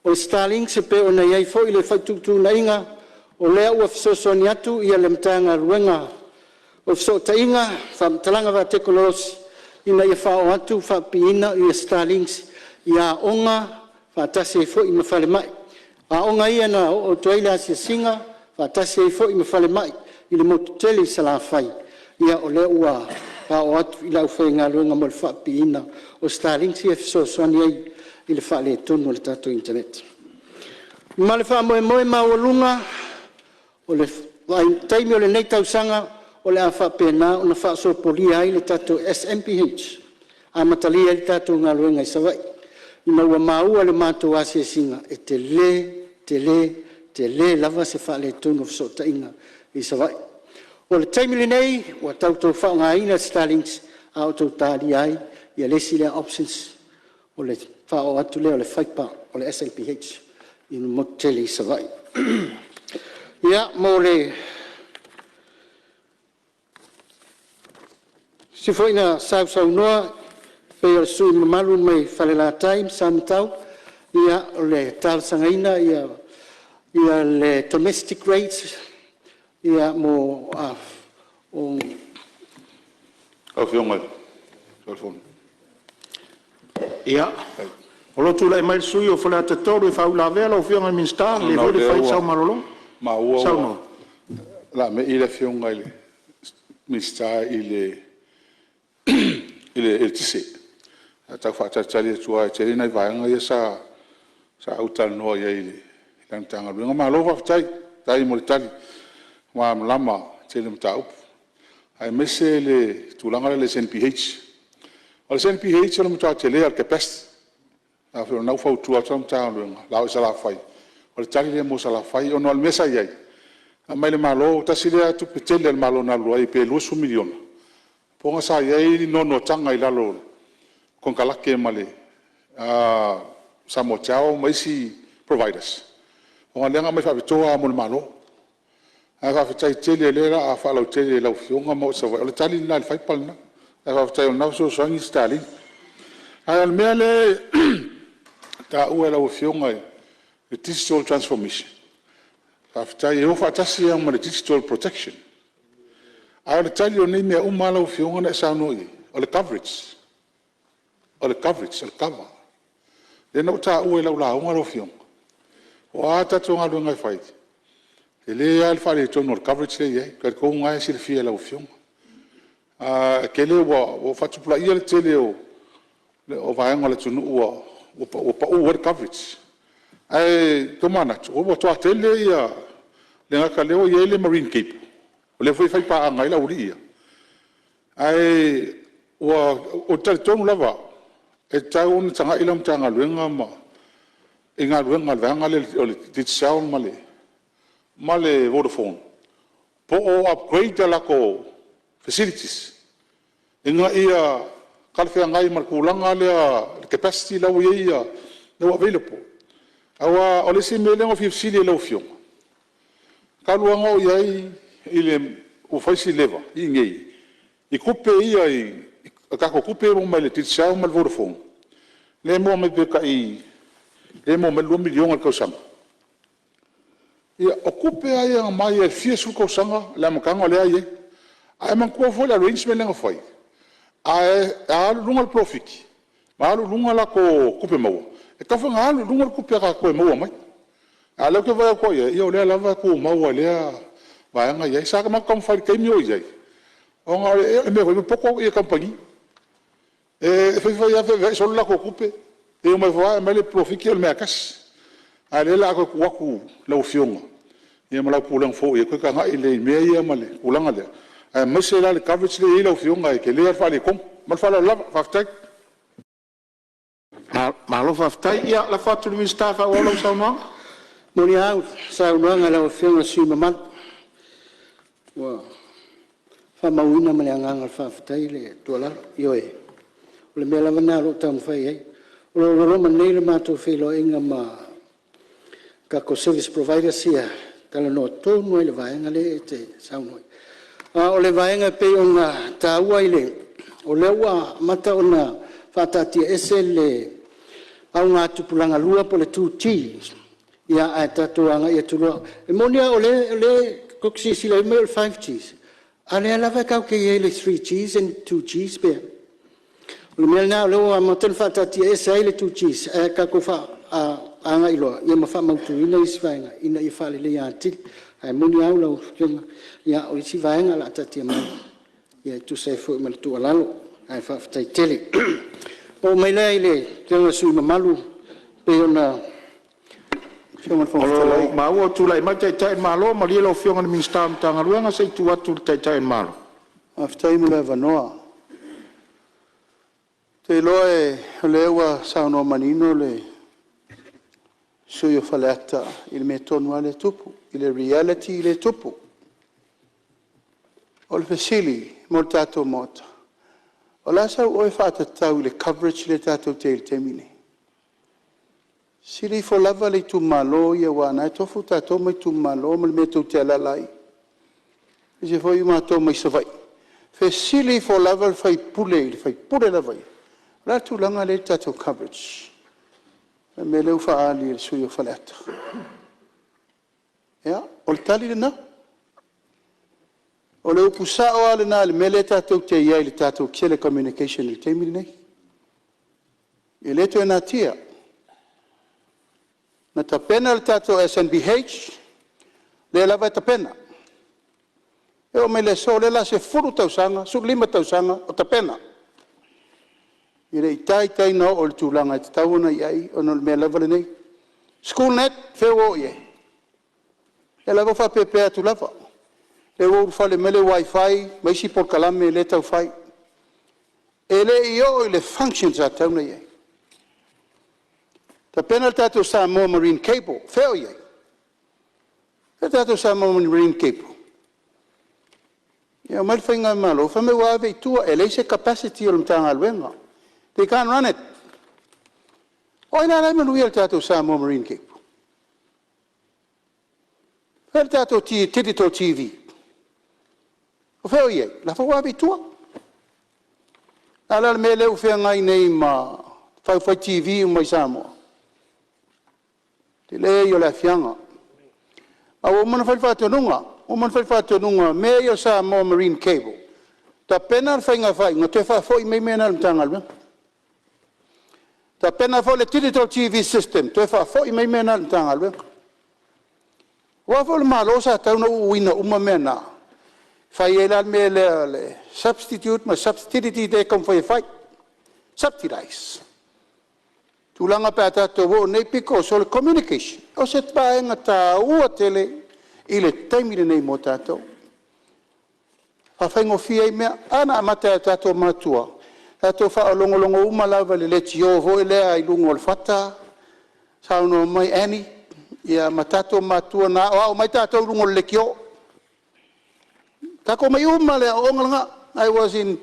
O le starlink e pei ona i ai foi le fetuutuunaiga o lea ua fesoasoani atu le Matagaluega o Fesootaiga, Faamatalaga Faatekonolosi ina ia faaoo atu faapipiina starlinks i aoga faatasi ai foi ma falemai. O aoga ia na oo atu ai le asiasiga faatasi ai foi ma falemai i le motu tele i Salafai. O lea ua faaoo atu i le aufaigaluega mo le faapipiina o starlinks ia e fesoasoani ai i le faaletonu o le tatou internet. Ma le faamoemoe maualuga o le vaitaimi o lenei tausaga o le a faapena ona faasopolia ai le tatou SNBH amatalia ai le tatou galuega i Savaii ina ua maua i le matou asiasiga e tele, tele, tele lava se faaletonu o fesootaiga i Savaii. O le taimi lenei ua tatou faaaogaina le starlink a o toe talia ai le isi lea options o le faaoo atu lea o le fiber o le SNBH i le motu tele i Savaii. Mo nisi foi na sausaunoa e pei o le sui usufono mamalu mai Falelatai ma Samatau, o le talosagaina ia le domestic rates mo… Ia, o lo o tulai mai le sui usufono mo Faleata 3 e faauilavea lau Afioga i le Minisita, o le mea foi lea e fai sau malologa. Ona o lea ua maua o le a me'i le Afioga i le Minisita i le eletise. Ae tau faatalitali atu lava e tele nai vaega ia sa ou talanoa i ai i le Matagaluega. Malo faafetai, faafetai mo le tali malamalama i le tele o mataupu aemaise le tulaga lea i le SNBH. O le SNBH o le matua tele lava o le capacity. Afai o lena ua fautua atu lau Matagaluega o le a oo i Salafai, o le tali lea mo Salafai. Ona o le mea sa i ai, na aumai e le Malo, tasi lea tupe tele a le Malo na alu ai pe $20 miliona, ona sa i ai ni noanoataga i lalo o konekarate ma le SamoaTel ma isi providers, ona o lea na aumai faapitoa lava mo le Malo. Ae faafetai tele o lea o le a faalautele e lau Afioga ma oo i Savaii. O le tali lena i le fiber lena, ae faafetai o lena ua fesoasoani le starlink. A o le mea lea e taua e lau Afioga i le digital transformation, faafetai e o faatasi lava ma le digital protection. A o le tali o nei mea uma lau Afioga na e saunoa i ai, o le coverage, o le coverage, o le kava. Lea na ou taua i lau lauga lau Afioga, o a tatou galuega e fai, e tele lava le faaletonu o le coverage lea e i ai. E talitonu o lena e silafia e lau Afioga. E tele ua faatupulaia le tele o vaega o le atunuu ua pau ai le coverage. Ae tomanatu, ua matua tele ia… E le gata o lea ua i ai le marine cable, o lea foi e faipaaga ai le aualii ia, ae ou te talitonu lava au, e tatau ona tagai lau Matagaluega i galuega a le vaega lea o le Digicel ma le Vodafone, po o upgrade a latou facilities ina ia talafeagai ma le tulaga lea i le capacity la ua i ai la ua available. Aua o le isi mea lea na ou fia fesili ai i lau Afioga, talu lava ona ou i ai ua fai si leva i inei i tupe ia, tatou tupe ia e maua mai le Digicel ma le Vodafone, lea e maua mai pe tai $2 miliona i le tausaga. Ia, o tupe lava ia na aumai lava i le fia sefulu tausaga i le amataga o lea e i ai. Ae manatua foi le arrangement lea na fai, a alu i luga le polofiti ma alu i luga latou tupe maua, e tatau foi ona alu i luga le tupe a tatou e maua mai. A o lea ou te vaai atu i ai, o lea lava e tumau lava i lea vaega e i ai. Sa matou taumafai i le taimi a o i ai, ona o le mea foi e popoto kamupani. E fai fai lava feaveai solo latou tupe, e omai foi lava aumai le polofiti o le mea lava e tasi. A o lea o le a toe tuu atu i lau Afioga ma lau Pulega fou e toe tagai lelei i mea ia ma le tulaga lea, aemaise la le coverage lea e i ai lau Afioga, e tele lava le faaletonu. Ma le faaaloalo lava. Faafetai. Malo faafetai. Ia lafo atu i le Minisita e faaauau lau saunoaga. E moni lava le saunoaga a lau Afioga i le sui usufono mamalu, ua faamauina ma le agaga faafetai le tuualalo. Ioe, o le mea lava lena o lo o taumafai i ai. O lo o loloma nei le matou feiloaiga ma tatou service providers ia e talanoa tonu lava i le vaega lea e te saunoa i ai. A o le vaega e pei ona taua o lea ua amata ona faataatiaese le augatupulaga lua po o le 2Gs ae tatou agai atu loa. E moni lava o lea tou te silasila mai o le 5Gs a o lea lava tatou te i ai i le 3Gs and 2Gs. O le mea lena o lea ua amata ona faataatiaese ai le 2Gs ae tatou agai loa ma faamautuina isi vaega ina ia faaleleia atili. Ae moni a lau Afioga, o isi vaega o le a taatia mai e tusa ai foi ma le tuualalo ae faafetai tele. Ona oo mai lea i le Afioga i le sui usufono mamalu pei ona… O lo o maua ua tulai mai le Taitai o le Malo. Malie lau Afioga i le Minisita o le Matagaluega se i tuu atu i le Taitai o le Malo. Faafetai mo le avanoa. Ou te iloa o lea ua saunoa manino le sui usufono o Faleata i le mea tonu lava lea e tupu, i le reality lea e tupu. O le fesili mo le tatou Maota, o le a sau oe faatatau i le coverage lea tatou te i ai i le taimi lenei? Fesili ifo lava le itumalo ia aua o lena e tofu tatou ma itumalo ma le mea tou te alaala ai, aemaise foi matou mai Savaii. Fesili ifo lava le sui usufono i le sui usufono lava ia, o le a le tulaga lea i le tatou coverage? O le mea lea ua faaali e le sui usufono o Faleata. Ia, o le tali lena. O le upu sao lava lena i le mea lea tatou te i ai i le tatou telecommunication i le taimi lenei. E le toe natia. Na tapena le tatou SNBH, lea lava e tapena, e oo mai le aso o lea o le a 10 tausaga, 15 tausaga o tapena. E le i taitai ona oo i le tulaga e tatau ona i ai ona o le mea lava lenei. SchoolNet o fea ua oo i ai? O lea lava ua faapeapea atu lava, lea ua ulufale mai le wifi ma isi polokalame lea e tau fai. E le i oo i le function sa tatau ona i ai. Tapena le tatou Samoa Marine Cable, o fea o i ai? O fea le tatou Samoa Marine Cable? E omai le faigamalo fai mai ua ave i tua e leai se capacity o le Matagaluega, they can't run it. O ai la e manuia i le tatou Samoa Marine Cable? O fea le tatou Digital TV? O fea o i ai? O la foi ua ave i tua. O le a la le mea lea ua feagai nei ma le tau fai TV uma i Samoa? O le tele ia o le aafiaga. Ae ua uma ona fai le faatonuga, ua uma ona fai le faatonuga o mea ia o le Samoa Marine Cable, tapena le faiga faaiuga toe faafoi mai mea na i le Matagaluega. Tapena foi le Digital TV System, toe faafoi mai mea na i le Matagaluega. Aua foi o le Malo sa tatau ona uuina uma mea na, fai ai la le mea lea o le substitute ma le substitute lea e taumafai e fai, subsidize. O tulaga pe a tatou oo i nei pito, so o le communication o se vaega taua tele i le taimi lenei mo tatou, e faafaigofie ai mea. A na amata e o tatou matua, tatou faalogologo uma lava i le leitio foi lea i luga o le fata, saunoa mai Annie ma tatou matua na aoao mai tatou i luga o le leitio. Tatou omai uma lava i le aoaoga lena. I was in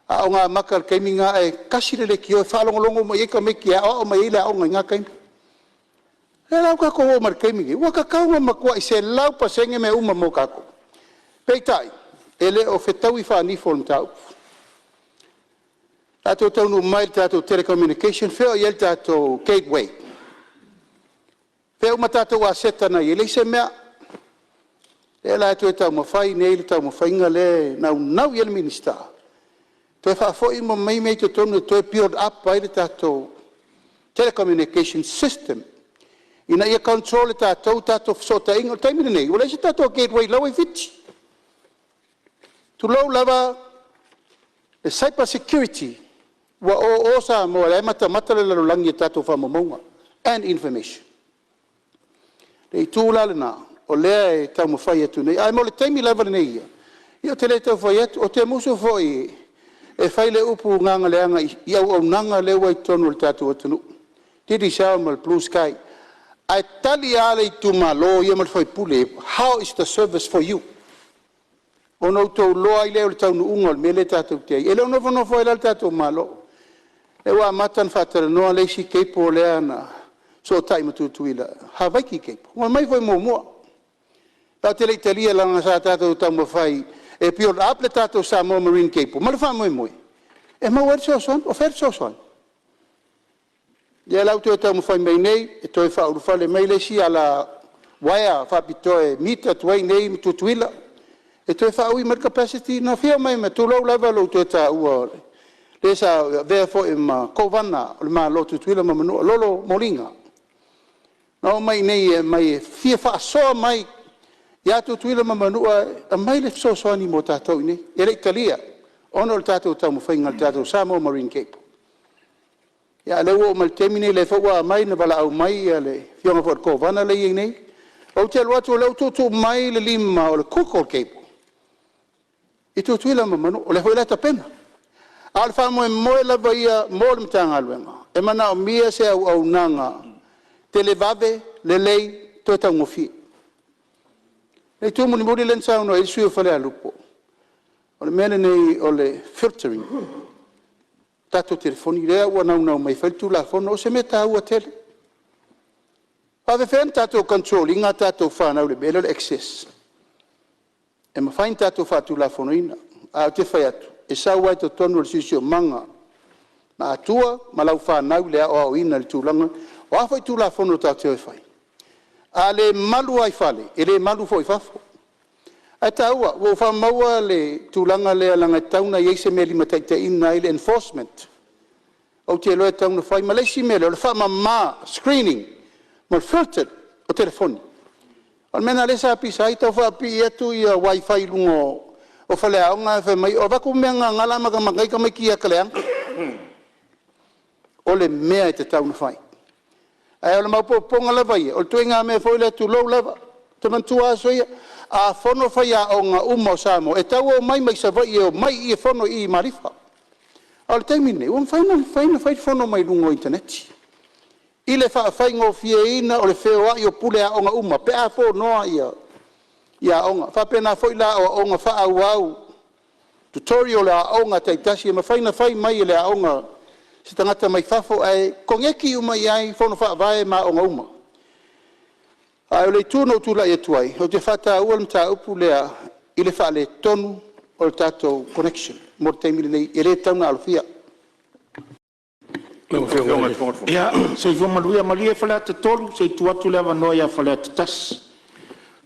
Aoga Amata i le taimi lena ae tasi le leitio e faalogologo uma i ai tamaiti e aoao mai ai le aoga i na taimi. O lea la ua tatou oo mai i le taimi lenei, ua tatau ona matuai 100% mea uma mo tatou, peitai, e le o fetaui faanifo o le mataupu. Tatou taunuu mai i le tatou telecommunication, o fea o i ai le tatou gateway? O fea uma tatou aseta na i ai? E leai se mea. O lea la e toe taumafai nei le taumafaiga lea e naunau i ai le Minisita e toe faafoi uma mai mea i totonu e toe build up ai le tatou telecommunication system ina ia control e tatou tatou fesootaiga. O le taimi lenei, ua leai se tatou gateway o la e ua i Fiti. Tulou lava le cyber security, ua o o Samoa o la e matamata le lalolagi i tatou faamaumauga and information. O le itu la lena o lea e taumafai atu nei, ae mo le taimi lava lenei ia, ia ou te le tau fai atu, ou te musu foi e fai le upu gagaleaga i auaunaga lea ua i totonu o le tatou atunuu, Digicel ma le Blue Sky, ae tali lava le itumalo ia ma le sui usufono, how is the service for you? Ona outou iloa ai lea o le taunuuga o le mea lea tatou te i ai. E le o nofonofo ai la le tatou Malo. O lea ua amata ona faatalanoa le isi cable lea na fesootai ma Tutuila, Havaiki Cable, na aumai foi muamua. Tatou te le i talia leaga sa tatou taumafai e build up le tatou Samoa Marine Cable ma le faamoemoe e maua ai le fesoasoani. O fea le fesoasoani? Lea la ua toe taumafai mai nei e toe faaulufale mai le isi uaea faapitoa e meet atu ai i inei ma Tutuila e toe faaui mai le capacity. Na afio mai ma… tulou lava lou toe taua o le sa avea foi ma Kovana o le Malo o Tutuila ma Manua, Lolo Moliga, na omai i inei e aumai e fia faasoa mai ia Tutuila ma Manua, e aumai le fesoasoani mo tatou i inei. E le i talia ona o le tatou taumafaiga i le tatou Samoa Marine Cable. A o lea ua oo mai i le taimi lenei o lea foi ua aumai na valaau mai le afioga foi i le Kovana lea e i ai nei. Ou te alu atu o lea ua tuutuu mai le lima o le Google cable i Tutuila ma Manua, o lea foi la e tapena. A o le faamoemoe lava ia mo le Matagaluega, e manaomia se auaunaga televave, lelei, toe taugofie. O le itu mulimuli lea na saunoa i ai le sui usufono mo Falealupo, o le mea lenei o le filtering o tatou telefoni, lea ua naunau mai e fai le Tulafono. O se mea taua tele. E faapefea ona tatou control ina a tatou fanau i le mea lea o le access? E mafai ona tatou faatulafonoina. Ae ou te fai atu, e sau lava i totonu o le siosiomaga a Atua ma lau fanau le aoaoina i le tulaga. O a foi Tulafono tatou te o e fai, a le malu lava i fale, e le malu foi i fafo. Ae taua, ua ou faamauina le tulaga lea leaga e tatau ona i ai se mea e limataitaiina ai le enforcement. Ou te iloa e tatau ona fai. Ma le isi mea lea, o le faamama, screening ma le filtered o telefoni. O le mea lena o lea sa pisa ai tau faapipii atu wifi i luga o faleaoga ae fai mai, e avatu mea gaga la e matamata ai tamaiti ia ata leaga. O le mea e tatau ona fai. Ae o le maopoopoga lava ia, o le ituaiga mea foi lea tulou lava, ou te manatua aso ia, a fono faiaoga uma o Samoa, e tau omai mai Savaii e omai i i e fono i Malifa. A o le taimi lenei, ua mafai ona fai le fono mai luga o le initaneti i le faafaigofieina o le feoai o pule aoga uma pe a fonoa aoga. E faapena foi la aoaoga faaauau, tutorial a aoga taitasi e mafai ona fai mai e le aoga i se tagata mai fafo ae koneti uma i ai fono faavae ma aoga uma. A o le itu na ou tulai atu ai, ou te faataua le mataupu lea i le faaletonu o le tatou connection mo le taimi lenei, e le tatau ona alofia. Ia, soifua manuia. Malie Faleata 3, se i tuu atu le avanoa ia Faleata 1.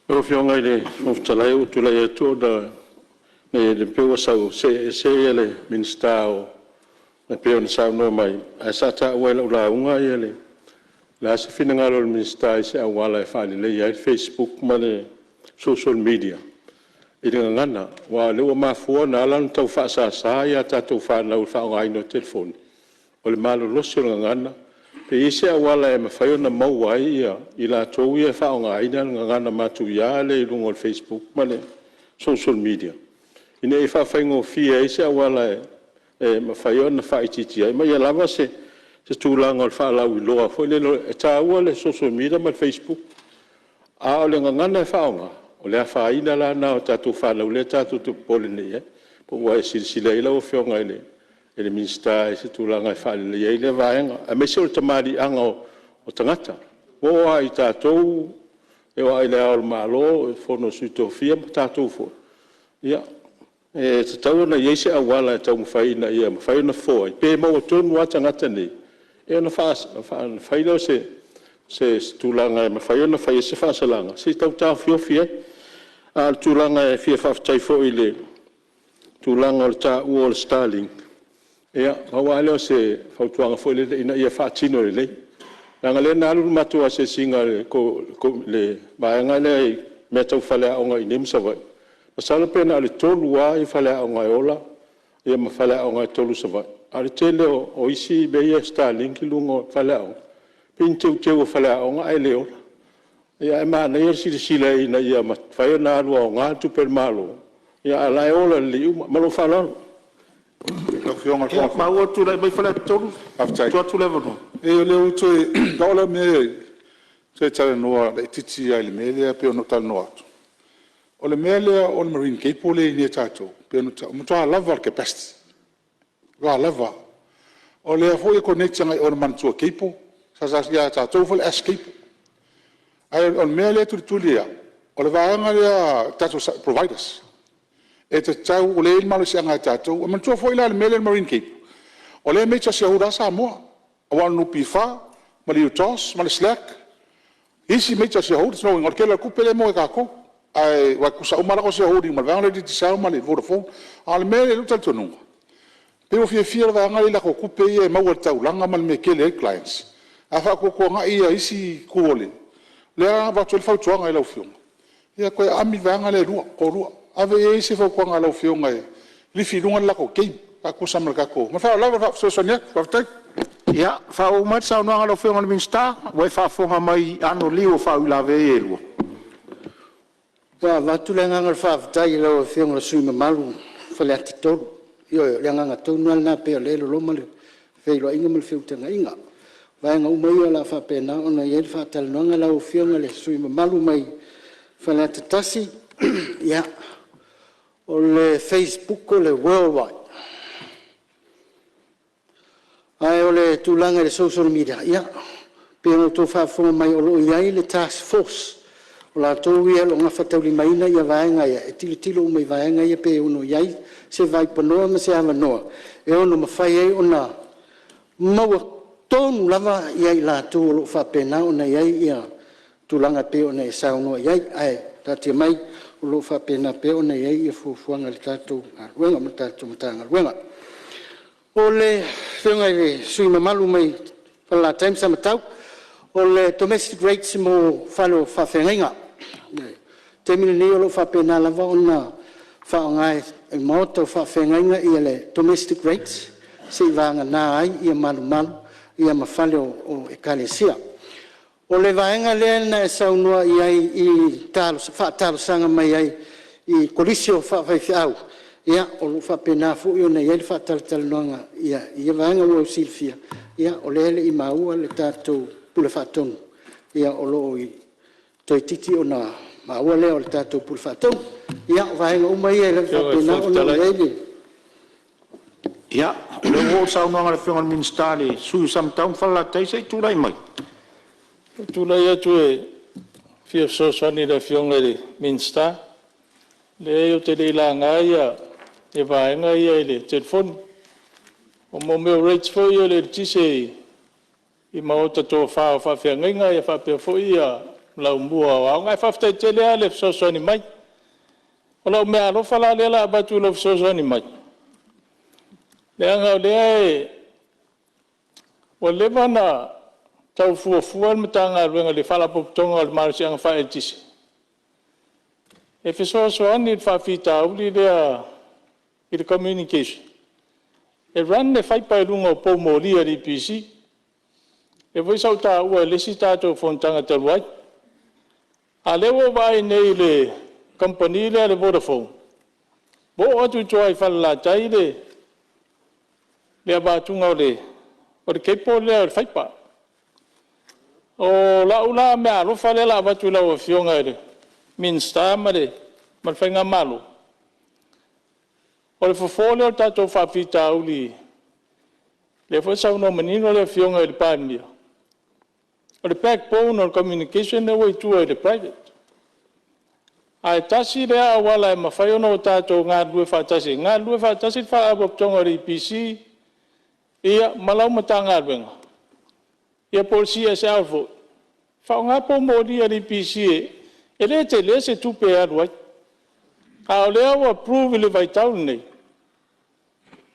Lau Afioga i le Fofoga Fetalai ua ou tulai atu ona e pei ua sau see ese le Minisita e pei ona saunoa mai, ae sa taua i lau lauga le a se finagalo o le Minisita i se auala e faaleleia ai le facebook ma le social media i le gagana. Aua o lea ua mafua ona ala ona tau faasasa a tatou fanau i le faaaogaina o telefoni, o le malolosi o le gagana. Pe i ai se auala e mafai ona maua ai i latou ia e faaaogaina le gagana matuia lea i luga o le facebook ma le social media, ina ia faafaigofie ai se auala e mafai ona faaitiitia ai ma ia lava se tulaga o le faalauiloa foi lele. E taua le social media ma le facebook, a o le gagana e faaaoga, o le afaina la lena o tatou fanau lea tatou te popole nei i ai. Po ua e silasila i ai lau Afioga i le Minisita i se tulaga e faaleleia ai lea vaega, aemaise o le tamaliiaga o tagata, ua oo lava ia tatou e oo lava i Le Ao o le Malo, le Fono a Sui Tofia ma tatou foi, ia, e tatau ona i ai se auala e taumafai ina ia mafai ona fofo ai, pe maua tonu lava tagata nei, ia ona fai lea o se tulaga e mafai ona fai ai se faasalaga se i tau taofiofi ai. A o le tulaga e fia faafetai foi i le tulaga o le taua o le starlink, ia, pau lava lea o se fautuaga foi lele ina ia faatino lelei. Leaga o lea na alu le matou asiasiga a le vaega lea i mea tau faleaoga i inei ma Savaii, masalo pe na o le tolu lava faleaoga e ola ma faleaoga e tolu i Savaii, a o le tele o isi mea ia starlink i luga o faleaoga, pei ni teuteu o faleaoga ae le ola. Ae manaia le silasila ina ia mafai ona alu aoga le tupe a le Malo, a o la e ola lelei uma. Ma lou faaaloalo. Tulai mai Faleata 3, tuu atu le avanoa. Pau lea o le mea e toe talanoa laitiiti lava i le mea lea pei ona ou talanoa atu, o le mea lea o le marine cable lea e i inei ia tatou, e matua lava le capacity, e matua lava lava. O lea foi e connect agai o i le Manatua Cable, ia tatou foi le ash cable. Ae o le mea lea e tulituli a'u, o le vaega lea a tatou providers e tatau, o lea e i ai le malosiaga ia tatou. Manatua foi la le mea lea o le marine cable, o lea e major shareholder lava Samoa, aua o le NPF, ma le UTOS ma le SLAC isi major shareholders. O lona uiga o le tele o le tupe lea e maua e tatou, aua e tutusa uma lava latou shareholding ma le vaega lea o le Digicel ma le Vodafone. A o le mea lea i lou talitonuga, pei ua fiafia le vaega lea i latou tupe ia e maua i le taulaga ma le mea e tele ai clients, ae faatuatuanai isi itu o le… O lea la e avatu ai le fautuaga i lau Afioga, ia toe aami le vaega lea e toalua, ave i ai se fautuaga a lau Afioga e lifi i luga le latou game faatutusa ma le tatou. Ma le faaaloalo lava o le fesoasoani atu. Faafetai. Ia faaauau mai le saunoaga a lau Afioga i le Minisita, ua e faafofoga mai i anoliu o faauilavea ia e lua. Ua avatu le agaga o le faafetai i lau Afioga i le sui usufono mamalu mo Faleata 3. Ioe, o le agaga tonu lava lena pei o lea e loloma le feiloaiga ma le feutagaiga. O vaega uma ia o le a faapena ona i ai le faatalanoaga lau Afioga i le sui usufono mamalu mai Faleata 1, ia, o le facebook o le world wide, ae o le tulaga i le social media, ia, pei ona outou faafofoga mai o lo o i ai le task force, o latou ia o lo o gafataulimaina vaega ia e tilotilo uma i vaega ia pe ono i ai se vaipanoa ma se avanoa e ono mafai ai ona maua tonu lava i latou o lo o faapena ona i ai tulaga e pei ona e saunoa i ai. Ae taatia mai o lo o faapena pea ona i ai fuafuaga a le tatou galuega ma le tatou Matagaluega. O le Afioga i le sui usufono mamalu mai Falelatai ma Samatau, o le domestic rates mo fale o faafeagaiga. O le taimi lenei o lo o faapena lava ona faaaoga e maota o faafeagaiga le domestic rates seiavagana ai malumalu ma fale o Ekalesia. O le vaega lea na e saunoa i ai e faatalosaga mai ai i Kolisi o Faifeau, ia o lo o faapena foi ona i ai le faatalatalanoaga i ia vaega. Mo le silafia o lea e le i maua le tatou Pule Faatonu, o lo o toeitiiti ona maua lea o le tatou Pule Faatonu. Ia, o vaega uma ia o lea ua faapena ona i ai le… Ia, o lea ua oo le saunoaga a le Afioga i le Minisita i le sui usufono mo Samatau ma Falelatai. Se i tulai mai. Ua ou tulai atu e fia fesoasoani i le Afioga i le Minisita. Leai ou te le i laga ia vaega ia i le telefoni. O mea o rates foi ia o le eletise i maota tofa o faafeagaiga faapea foi laumua o aoga. Ae faafetai tele lava le fesoasoani mai. O lau meaalofa la lea o le a avatu i lou fesoasoani mai, leaga o lea ua leva ona tau fuafua le Matagaluega i le Faalapotopotoga o le Malosiaga Faaeletise e fesoasoani i le faafitauli lea i le communication e run le fiber i luga o poumoli a le EPC. Lea foi sa ou taua i le isi tatou fonotaga talu ai. A o lea ua ou vaai nei i le kamupani lea o le Vodafone ua oo atu i tua i Falelatai le avatuga o le cable lea o le fiber. O lau la meaalofa lea o le a avatu i lau Afioga i le Minisita ma le Faigamalo, o le fofo lea o le tatou faafitauli, lea foi e saunoa manino le Afioga i le Palemia, o le backbone o le communication lea ua i tua i le private. Ae tasi lea auala e mafai ona tatou galulue faatasi ai, galulue faatasi le Faalapotopotoga o le EPC ma lau Matagaluega ia po o le CSL foi, faaaoga poumoli a le EPC e le tele se tupe e alu ai. A o lea ua prove i le vaitau lenei,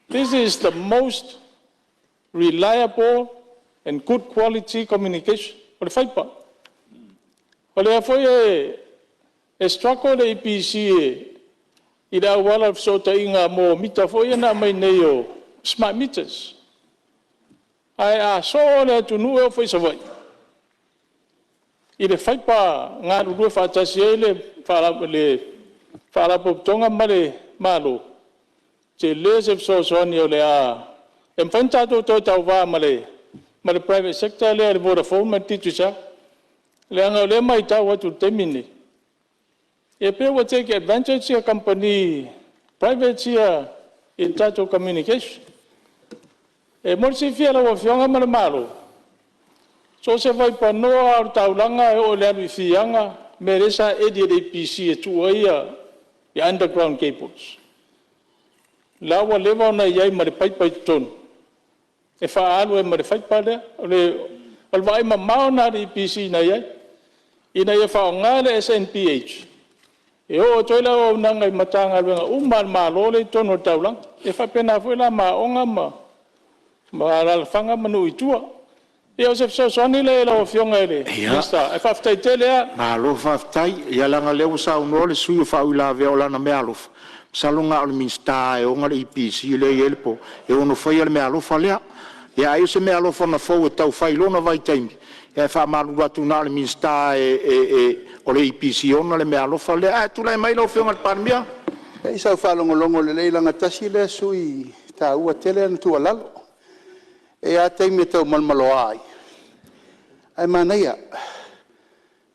this is the most reliable and good quality communication, o le fiber. O lea foi e struggle le EPC i le auala o fesootaiga mo mita foi ia na aumai nei o smart meters. Ae a soo le atunuu e oo foi i Savaii i le fiber e galulue faatasi ai le Faalapotopotoga ma le Malo, e tele se fesoasoani o le a… E mafai ona tatou toe tauva ma le private sector lea le Vodafone ma le Digicel. Leaga o lea e matau atu i le taimi lenei, e pei ua take advantage ia kamupani privates ia i le tatou communication. E mo le silafia e lau Afioga ma le Malo, so o se vaipanoa lava o le taulaga e oo i le alu i Fiaga le mea lea sa eli e le EPC e tuu ai underground cables, la ua leva ona i ai ma le paipa i totonu e faaalu ai ma le fiber lea. O le vaaimamao lena a le EPC na i ai, ina ia faaaoga le SNBH e oo atu ai le auaunaga i Matagaluega uma lava a le Malo lea e i totonu o le taulaga. E faapena foi la ma aoga ma alaalafaga ma nuu i tua. Ia o se fesoasoani lea i lau Afioga i le Minisita, ae faafetai tele lava. Malo faafetai. Ia leaga o lea ua saunoa le sui usufono o faauilavea o lana meaalofa, masalo na o le Minisita lava e ona le EPC lea e i ai le po… e ono faia le meaalofa lea. Ia ai o se meaalofa na fou e tau fai i lona vaitaimi, ae faamalulu atu na o le Minisita lava o le EPC e ona le meaalofa lea. Ae tulai mai lau Afioga i le Palemia. Se i sa ou faalogologo lelei leaga tasi lea sui usufono e taua tele ana tuualalo. E i ai lava taimi e tau malomaloa ai, ae manaia,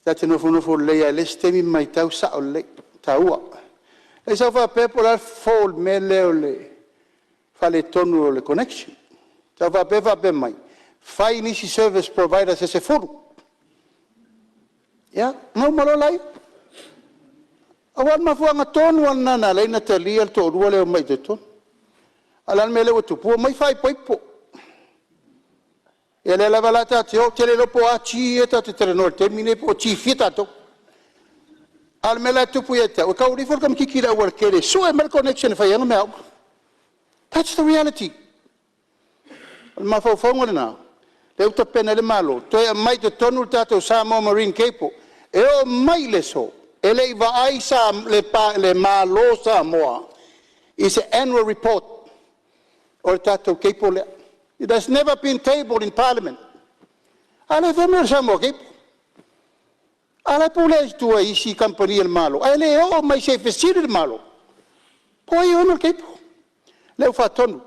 ta te nofonofo lelei lava i le isi taimi ma matau, e sao lelei, e taua. Sa ou faapea po o le a le fofo o le mea lea o le faaletonu o le connection. Sa ou faapea e faapea mai, fai nisi service providers se 10, ia ona uma loa lea. Aua o le mafuaaga tonu lava lena na ala ai ona talia le toalua lea e omai i totonu. A o le a le mea lea ua tupu? Ua omai faaipoipo. Ia o lea lava la tatou te o, ou te le iloa po o a G ia tatou te talanoa ai i le taimi lenei po o G fia tatou. A o le mea la e tupu ia te au, e tau alu ifo le tamaitiiti i le aualatele e sue mai le connection e fai ai ana meaaoga. That's the reality. O le mafaufauga lena lea ua tapena ai le Malo toe aumai i totonu le tatou Samoa Marine Cable. E oo mai i le aso, e le i vaai le Malo o Samoa i se annual report o le tatou cable lea. It has never been tabled in Parliament. A o lea e fai mai o le Samoa Cable. A o la e pule i tua e isi kamupani a le Malo, ae le oo mai se i fesili le Malo po o ai e ona le cable. O lea ua faatonu,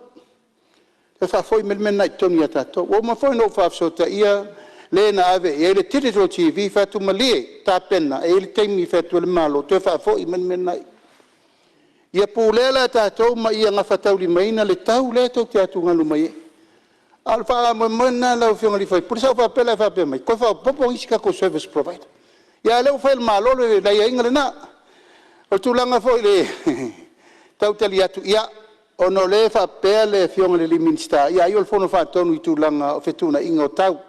toe faafoi mai le mea lena i totonu ia tatou. Ua uma foi ona ou faafesootaia le na ave i ai le Digital TV, fai atu, malie tapena, e i ai le taimi e fai atu ai le Malo toe faafoi mai le mea lena e i i. Ia pulea la e tatou ma ia gafataulimaina le tau lea tou te atugalu mai ai. A o le faamoemoe lena lau Afioga i le sui usufono, sa ou faapea la e faapea mai, toe faaopoopo isi tatou service provider. Ia a o lea ua fai e le Malo le aiaiga lena. O le tulaga foi i le tau tali atu, ia, ona o lea e faapea le Afioga i le Minisita, ia ai o le Fono Faatonu i tulaga o fetuunaiga o tau.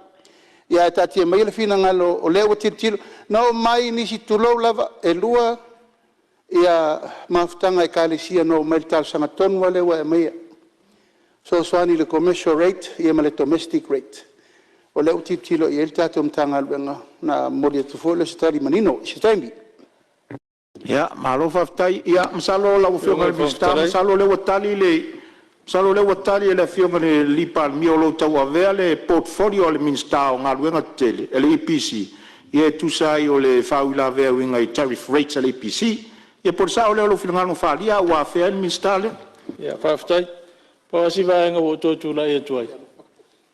Ae taatia maia le finagalo o lea ua tilotilo. Na omai nisi, tulou lava, e lua mafutaga a Ekalesia na omai i le talosaga tonu lava lea ua e aumaia, e fesoasoani i le commercial rate ma le domestic rate. O lea ua tilotilo i ai le tatou Matagaluega, ona momoli atu foi lea o se tali manino i se taimi. Ia, malo faafetai. Ia masalo lau Afioga i le Minisita masalo o lea ua tali e le Afioga i le Palemia o lo o tauavea le portfolio a le Minisita o Galuega Tetele le EPC e tusa ai o le faauilavea e uiga i tariff rates a le EPC. Ia po o le sao lea o lou finagalo na faaalia a ua afea ai le Minisita lea. Ia faafetai. Pau lava si vaega ua ou toe tulai atu ai, ou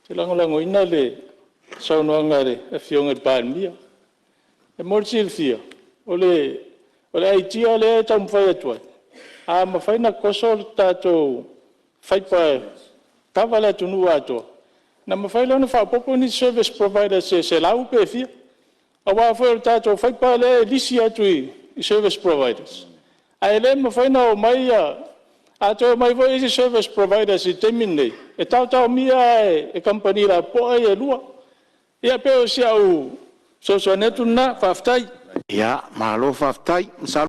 te lagolagoina le saunoaga a le Afioga i le Palemia. E mo le silafia, o le aitia lea e taumafai atu ai, a mafai ona toso le tatou fiber e kava le atunuu atoa, ona mafai lea ona faaopoopo nisi service providers se 100 pe fia. Aua foi o le tatou fiber lea e lisi atu i service providers, ae le mafai ona omai a toe omai foi isi service providers i le taimi lenei, e taotaomia lava e kamupani lapopoa ia e lua. Ia pei o si au fesoasoani atu lena. Faafetai. Ia, malo faafetai. Masalo